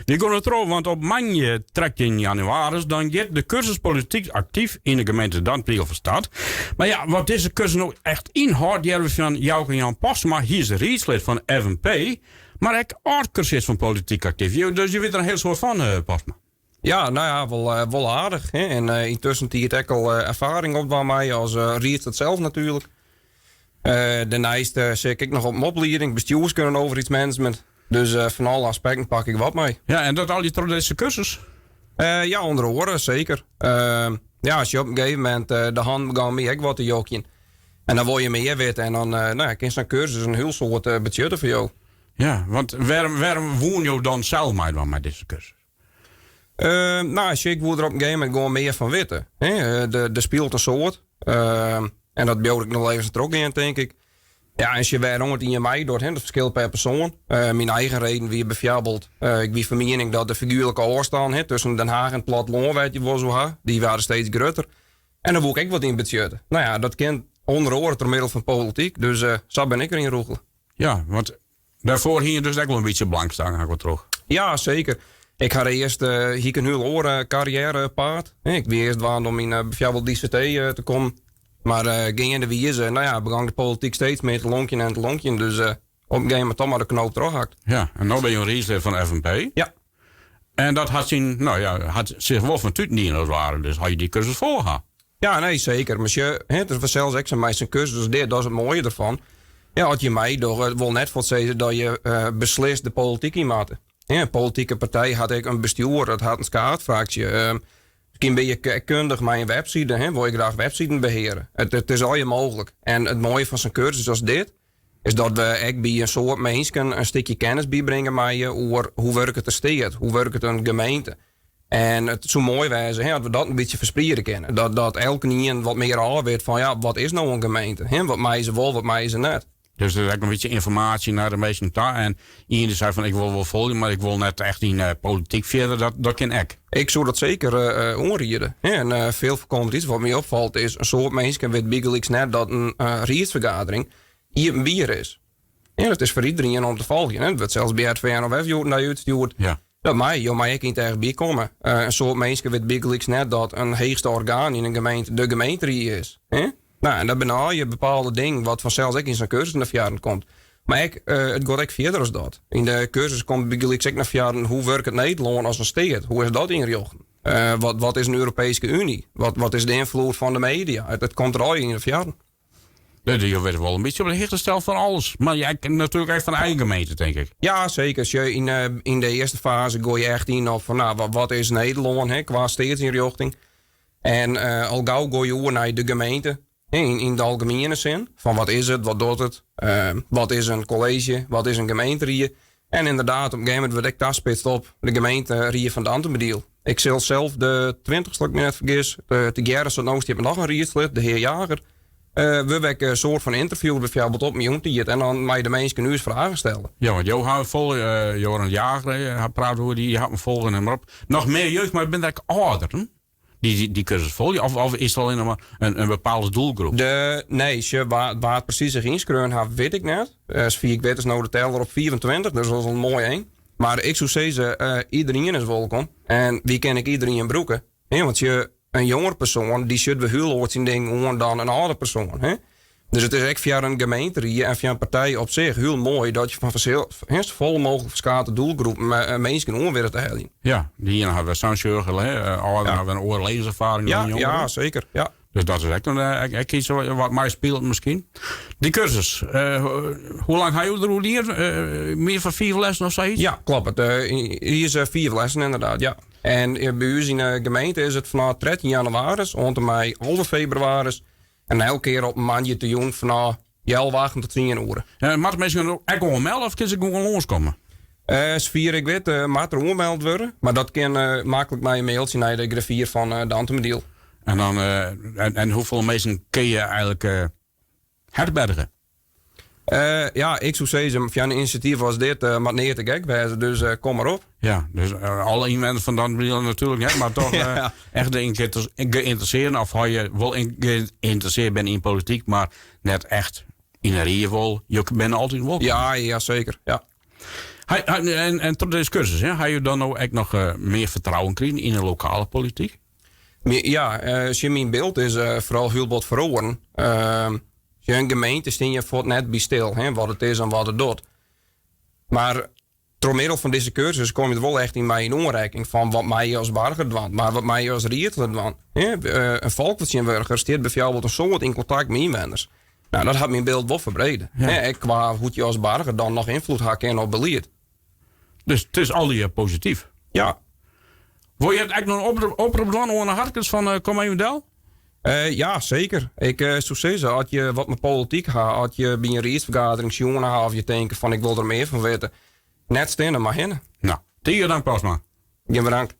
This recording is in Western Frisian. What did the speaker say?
Wy geane troch, want op moandei 13 jannewaris dan giet de kursus Polityk Aktyf yn de gemeente Dantumadiel fan start. Mar ja, wat dizze kursus no echt ynhâldt, hearre we fan Jouke Jan Postma. Hy is riedslid fan FNP, mar ek âld-kursist fan Polityk Aktyf. Dus je witte der in hiel soad fan, eh, Postma. Ja, no ja, wol, eh, wol aardich. Hè. En uh, yntusken tiid ek al erfaring opdwaan mei as uh, riedslid sels natuerlik. Uh, dêrneist sit ik noch op in oplieding, bestjoerskunde en overheidsmanagement. Dus fan alle aspekten pak ik wat mei. Ja, en dat al troch dizze kursus? Ja, ûnder oare, seker. Ja, as je op in gegeven momint de hannen begonnen my ek wat te jokjen. En dan wol je mear witte en dan no ja, kin sa'n kursus in hiel soad betsjutte foar jo. Ja, want wêrom, wêrom woene jo dan sels meidwaan mei dizze kursus? No, ik woe der op in gegeven momint gewoan mear fan witte. Hè? Der spilet in soad. En dat bliuwt ek noch even trochgean, tink ik. Ja, en as je wêrom it ien meidocht, hè, dat ferskilt per persoan. Myn eigen reden wie byfoarbyld, ik wie fan miening dat de figuerlike ôfstân, hè, tusken Den Haag en it plattelân, wêr't je wol so ha, dy waarden steeds grutter. En dêr woe ik ek wat yn betsjutte. No ja, dat kin ûnder oare troch middel fan polityk. Dus sa bin ik deryn rûgele. Ja, want dêrfoar hie je dus ek wol in bytsje belangstelling, ha ik wol troch. Ja, seker. Ik ha earst hie ik in hiel oare karriêrepaad. Ik wie earst dwaande om yn byfoarbyld ICT te kommen. Mar geandewize, no ja, begûn de polityk steeds mear te lonkjen en te lonkjen. Dus op in gegeven momint toch mar de knoop trochhakt. Ja, en no binne jo riedslid fan FNP. Ja. En dat hat syn, no ja, hat sich wol fertuten dien as it ware. Dus ha je dy kursus folge ha. Ja, nee, seker. Mar sjoch, hè, it is fansels ek sa mei sa'n kursus as dit, dat is it moaie derfan. Ja, as je meidogge, it wol net fuort sizze dat je beslist de polityk yn moatte. Hè, in politike partij hat ek in bestjoer, dat hat in skaadfraksje. Miskien binne je ek kundich mei in webside, hè, wol je graach websiden beheare. It is allegear mooglik. En it moaie fan sa'n kursus as dit, is dat we ek by in soad minsken in stikje kennis bybringe meie oer hoe wurket de steat, hoe wurket in gemeente. En it soe moai wêze, hè, as we dat in bytsje ferspriede kinne. Dat elkenien wat mear ôfwit fan ja, wat is no in gemeente? Hè, wat meie se wol, wat meie se net? Dus der is ek in bytsje ynformaasje nei de minsken ta. En ien dy sei fan ik wol wol folgje, mar ik wol net echt yn polityk fierder. Dat kin ek. Ik soe dat seker oanriede. En veel voorkomend iets wat my opfalt is in soad minsken wit bygelyks net dat in riedsfergadering iepenbier is. Ja, dat is foar iderien om te folgjen. Hè. Dat wurdt sels by RTV NOF hjoed-en-dei útstjoerd. Dat mei, jo meie ek yn it echt bykomme. In soad minsken wit bygelyks net dat in heechste orgaan yn in gemeente de gemeenterie is. Hè? No, en dat binne allegear bepaalde dingen wat fansels ek yn sa'n kursus nei foaren komt. Mar ek, it giet ek fierder as dat. Yn de kursus komt bygelyks ek nei foaren hoe wurket Nederlân as in steat? Hoe is dat ynrjochten? Wat is in Europeeske Uny? Wat is de ynfloed fan de media? It komt der allegear yn nei foaren. Jo wurde wol in bytsje op de hichte steld fan alles. Mar ja, natuerlik ek fan eigen gemeente, tink ik. Ja, seker. Sjoch, yn de earste faze goai je echt yn op fan, no, wat is Nederlân, hè, kwa steatsynrjochting. En al gau goai je oer nei de gemeente, hè, yn de algemiene sin. Fan wat is it, wat docht it, wat is in kolleezje, wat is in gemeenterie. En ynderdaad, op in gegeven momint wurdt ek taspitst op de gemeenterie fan Dantumadiel. Ik sil sels de 20ste, as ik my net fergis, tegearre sa't no stiet mei noch in riedslid, de hear Jager, wurde we ek in soart fan ynterviewd byfoarbyld op in jûntiid en dan meie de minsken ús fragen stelle. Ja, want jo hawwe fol, Joran Jager hat praat oer dy, hat him folge en mar op. Noch mear jeugd, mar binne der ek âlderen dy't dy kursus folgje? Of is it allinnich mar in bepaalde doelgroep? Nee, sjoch, wa't presys sich ynskreaun hat, wit ik net. Safier ik wit is no de teller op 25, dus dat is al in moai ein. Mar ik soe sizze, iderien is wolkom. En wy kinne ek iderien brûke. Hè, want je, in jonger persoan dy sjocht wer hiel oars tsjin dingen oan dan in âlder persoan. Hè. Dus it is ek foar in gemeenterie en foar in partij op sich hiel moai dat je fan safolle mooglik ferskate doelgroepen minsken oan witte te heljen. Ja, de iene hat wer sa'n sjoch, hè, âlderen hawwe wer in oare levenserfaring dan jongeren. Ja, seker. Ja. Dus dat is ek ek iets wat meispilet miskien. Dy kursus, hoe lang ha jo deroer dien? Mear fan fiif lessen of sayts? Ja, kloppet. Hier is fiif lessen ynderdaad, ja. En by ús yn de gemeente is it fanôf 13 jannewaris oant en mei 11 febrewaris. En elke kear op moandeitejûn fanôf healwei achten tot tsien oere. En moatte minsken ek oanmelde of kinne se gewoan lânskomme? Safier ik wit moat der oanmeld wurde, mar dat kin maklik mei in mailtsje nei de griffier fan Dantumadiel. En dan, en hoefolle minsken kinne je eigenlik herberge? Ja, ik soe sizze, foar in inisjatyf as dit moat neat te gek wêze, dus kom mar op. Ja, dus alle ynwenners fan Dantumadiel natuerlik net, mar toch echt geïnteresseerden of ha je wol geïnteresseerd binne yn polityk, mar net echt yn de rie wol, jo binne altyd wolkom. Ja, ja, seker. Ja. En, en troch dizze kursus, hè, ha jo dan no ek noch mear fertrouwen krigen yn de lokale polityk? Ja, sjoch, myn byld is foaral hiel bot feroare. Uh, in gemeente stean je fuort net by stil, hè, wat it is en wat it docht. Mar troch middel fan dizze kursus kom je der wol echt yn mei yn oanrekking fan wat mei je as boarger dwaan, mar wat mei je as riedlid dwaan. Hè? In folksfertsjintwurdiger stiet byfoarbyld in soad yn kontakt mei ynwenners. Nou, dat hat myn byld wol ferbrede. Ja. Hè? Ek kwa hoe't je as boarger dan noch ynfloed ha kinne op belied. Dus it is allegear posityf. Ja. Wol je ek noch in oprop dwaan oan de harkers fan uh, Kom Even Del? Uh, ja, seker. Ik uh, soe sizze, as je wat mei polityk ha, as je by in riedsfergadering sjoen ha of je tinke fan ik wol der mear fan witte, net stean mar hinne. Nou, tige dank Postma. Gjin bedankt.